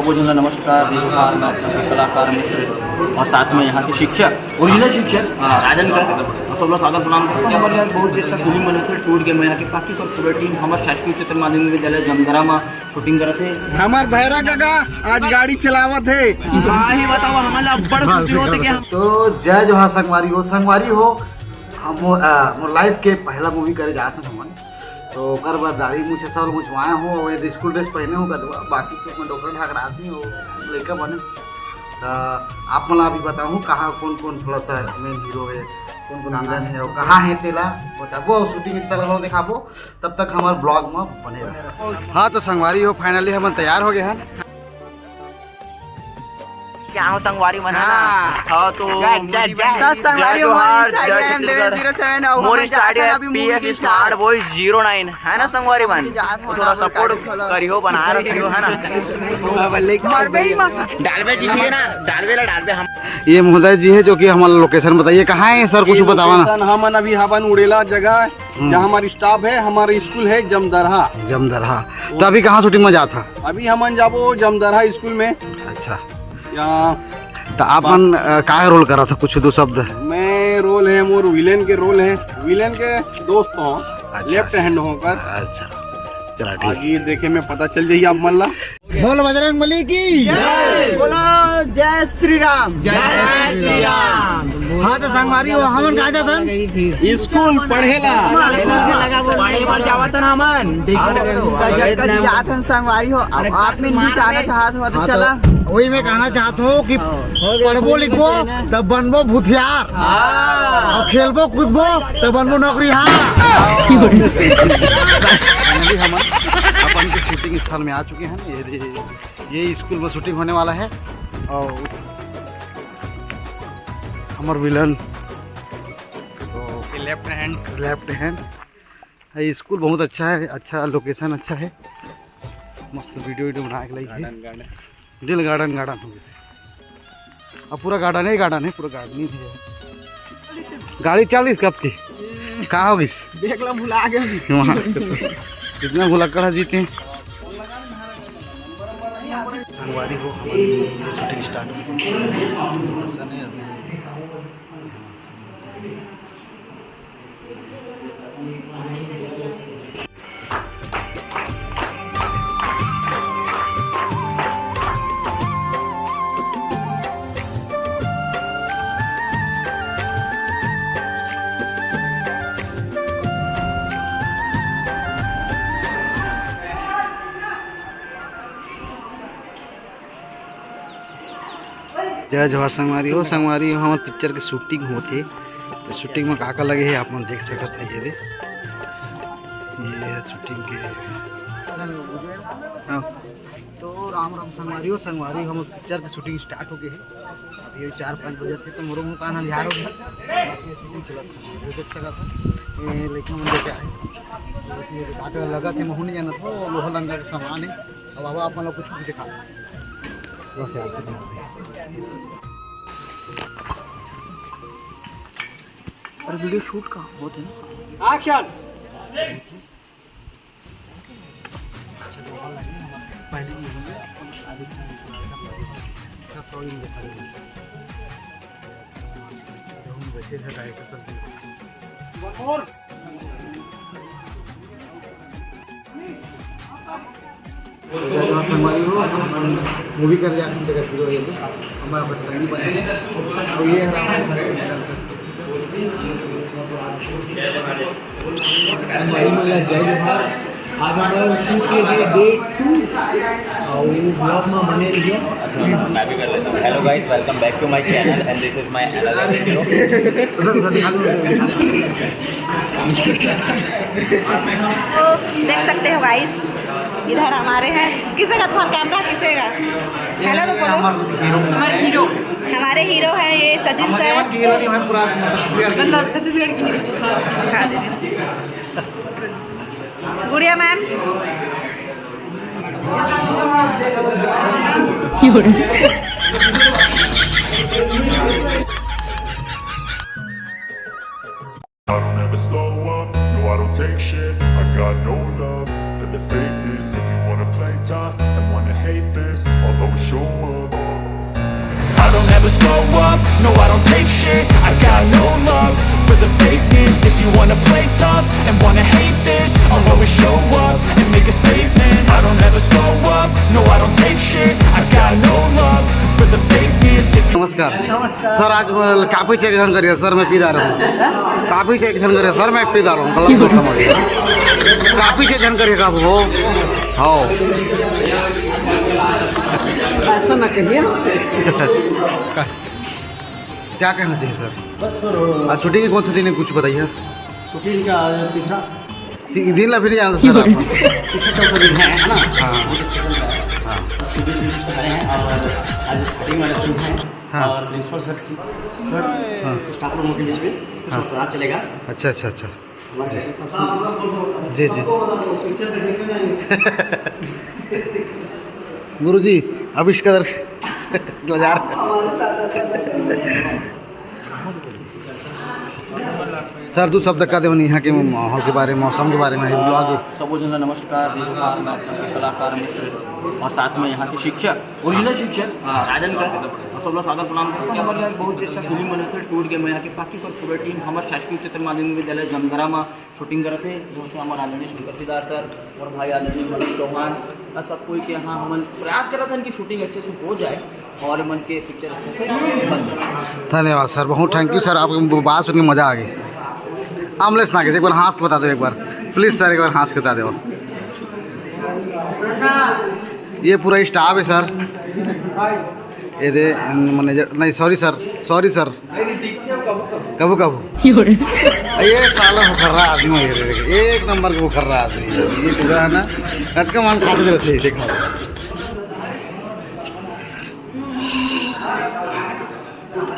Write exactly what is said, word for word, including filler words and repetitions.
बहुत ज़्यादा नमस्कार, जय जोहार, मैं आपका कलाकार मित्र और साथ में यहाँ के शिक्षक, ओरिजिनल शिक्षक, हाँ, राजन का, और सब लोग सादर प्रणाम करता हूँ। हमारे यहाँ एक बहुत ही अच्छा फिल्म बने थे, टूट गए, मैं यहाँ के बाकी सब पूरा टीम, हमारे शासकीय उच्चतर माध्यमिक विद्यालय जमदरा में शूटिंग करे थे। हमार भैरा काका आज गाड़ी चलावत है। का ही बताओ, हमारा अब्बड़ खुशी होते कि हम तो जय जोहार संगवारी हो, संगवारी हो, हम, अ, मोर लाइफ के पहला मूवी करे जात हन हमन। तो ओकर बाद दाढ़ी मूछ सब मुछवाए हो, और ये स्कूल ड्रेस पहने हो गदवा, बाकी तो मैं डोकरा ढाकरा आदमी हो, लइका बने। तो आप मन ला अभी बताहूँ कहाँ कौन कौन थोड़ा सा मेन हीरो है, कौन कौन विलन है और कहाँ है तेला बताबो, और शूटिंग स्थल हो दिखाबो। तब तक हमारे ब्लॉग में बने रहो। हाँ तो संगवारी हो, फाइनली हमन तैयार हो गए हैं। क्या हो संगवारी मन, है ना? हाँ। हाँ, तो जय, जय, जय। तो संगवारी जय जोहार, हमारे जय Instagram Chhattisgarh. Devendra zero seven और मोर हमारे Insta जात ID है ना अभी P S movie Star boy zero nine, है ना संगवारी मन? जात तो थोड़ा हमारा support follow करियो, बनाए रखियो, है ना? मरबे ही मत। डालबे जी है ना, डालबे ला डालबे हम। ये महोदय जी है जो कि हमारा लोकेशन बताइए, कहाँ है सर, कुछ ये बतावा ना। लोकेशन हमन अभी हवन उड़ेला जगह, हम्म। जहाँ हमारी स्टॉप है, हमारा स्कूल है जमदरहा। जमदरहा। तो अभी कहाँ शूटिंग में जात हा? अभी हमन जाबो जमदरहा स्कूल में। अच्छा। या तो आप मन, अ, का रोल करा था, कुछ दो शब्द? मैं रोल है, मोर विलेन के रोल है, विलेन के दोस्त हो, अच्छा। लेफ्ट हैंड हो कर। अच्छा, चला ठीक। आगे देखे में पता चल जाइए आप मन ला। बोल बजरंग बली की। बोलो जय श्री राम। जय श्री राम। हाँ तो संगवारी हो, हमन का जाथन स्कूल पढ़ेला। पढ़े बर जावत ना हमन। जात हन संगवारी हो, अब आप मन भी जाना चाहत हो तो हाँ, तो चला। वही मैं कहना चाहत हूँ कि पढ़बो लिखबो तब बनबो भूथियार, हाँ। और खेलबो कूदबो तब बनबो नौकरी, हाँ। Finally हमन अपन के शूटिंग स्थल में आ चुके हैं। ये, ये स्कूल में शूटिंग होने वाला है और हमार विलन तो लेफ्ट हैंड, लेफ्ट हैंड। ये स्कूल बहुत अच्छा है, अच्छा लोकेशन अच्छा है, मस्त वीडियो वीडियो बनाए के लायक है। Garden, garden. दिल गार्डन, गार्डन हो गइस। अब पूरा गार्डन ही गार्डन है, पूरा गार्डन ही है। गाड़ी चालीस कब की? का हो गइस? देख ला, भुला गए। वहाँ कितना भुलक्कड़ है जीते। संगवारी हो, हमारी शूटिंग स्टार्ट हो गई। बस ने अभी जय जोहार संगवारी हो, संगवारी हो, हमर पिक्चर के शूटिंग होत हे। तो शूटिंग में का का लगे हे आप मन देख सकत हे। ये दे, ये शूटिंग के। हाँ। तो राम राम संगवारी हो, संगवारी हो, हमर पिक्चर के शूटिंग स्टार्ट हो गए हे। अभी चार पाँच बजे थे तो मोरो मुँह कान अंधियार हो गए। शूटिंग चलत हे, देख सकत हे। ये लइका मन लेके आए। ये काटे लगा थे, महू नहीं जानत हो, लोहा लंगा के सामान है। अब बाबा आप मन ला कुछ भी दिखा। बस यार, खत्म हो गया। और वीडियो शूट का होत हे ना? एक्शन। अच्छा, तो और लाइन है, पहले भी होंगे, अभी भी होंगे। सब प्रॉब्लम दिखा देंगे। हम बैठे थे डायरेक्टर सर के। जय जोहार संगवारी हो, हम मूवी कर लिया, हम जगह हीरो ये, हमारा बस संगी बने। तो ये है हमारे संगवारी मन ला जय जोहार। आज हमारा शूट के लिए डे टू, और वो ब्लॉग में बने रहिए। अच्छा, मैं भी कर लेता हूँ। Hello guys, welcome back to my channel and this is my another video। तो देख सकते हो गाइस, इधर हमारे हैं, किसे का तुम्हारा कैमरा, किसे का? हेलो तो बोलो। हमारे हीरो, हमारे हीरो हैं ये सचिन सर। मतलब छत्तीसगढ़ की हीरो। हाँ, दीदी। गुड़िया ma'am. I don't ever slow up, no, I don't take shit. I got no love for the fakeness. If you wanna play tough and wanna hate this, I'll always Slow up, no, I don't take shit. I got no love for the fakeness. If you wanna play tough and wanna hate this, I'll always show up and make a statement. I don't ever slow up, no, I don't take shit. I got no love for the fakeness. If you नमस्कार। नमस्कार। Sir, आज मैं काफी cheque झन करिए sir, मैं पी जा रहा हूँ। काफी चेक झन करिए सर, मैं पी जा रहा हूँ, गलत मत समझिए। काफी चेक झन करिए का वो। हाँ। ऐसा ना कहिए हमसे। क्या कहना चाहिए सर? बस सर, आज छुट्टी के कौन से दिन है, कुछ बताइए। छुट्टी का आज तीसरा। ती-, दिन ला भी नहीं जानता सर आप। तीसरा चौथा दिन है, है ना? हाँ। बहुत अच्छा चल रहा है। हाँ। बस सुबह भी कुछ कर रहे हैं और आज स्टार्टिंग वाला सीन है। हाँ। और प्रिंसिपल सर, सर, हाँ। स्टाफ लोगों के बीच में कुछ हाँ। प्रोग्राम चलेगा। अच्छा, अच्छा, अच्छा। हमारे जी। Guidance officer। जी, जी। गुरुजी, अविष्कार लजा रहे। सर, दू शब्द कह देवन यहाँ के माहौल के बारे में, मौसम के बारे में, ब्लॉग। सबो झन ला नमस्कार, मैं आपके कलाकार मित्र और साथ में यहाँ के शिक्षक, ओरिजिनल शिक्षक, राजन का, और सब लोग सादर प्रणाम करता हूँ। हमारे यहाँ एक बहुत ही अच्छा फिल्म बना था, टूट गया। मैं यहाँ के बाकी पर पूरा टीम, हमारे शासकीय उच्चतर माध्यमिक विद्यालय जमघरा में शूटिंग करत हे, जो से हमारे आदरणीय शंकर सिद्धार्थ सर और भाई आदरणीय मनोज चौहान, और सब कोई के यहाँ हमन प्रयास करत हन कि शूटिंग अच्छे से हो जाए और मन के पिक्चर अच्छे से बन जाए। धन्यवाद सर, बहुत थैंक यू सर, आपकी बात सुन के मजा आ गई। अमलेश नागेश, एक बार हंस के बता दो, एक बार प्लीज सर, एक बार हंस के बता दो। ये पूरा स्टाफ है सर, ये दे मैनेजर, नहीं सॉरी सर, सॉरी सर, कभू कभू। ये साला मुखर्रा आदमी है, ये देख, एक नंबर का मुखर्रा आदमी है। ये पूरा है ना, कटका मान खाते रहते हैं, देखो।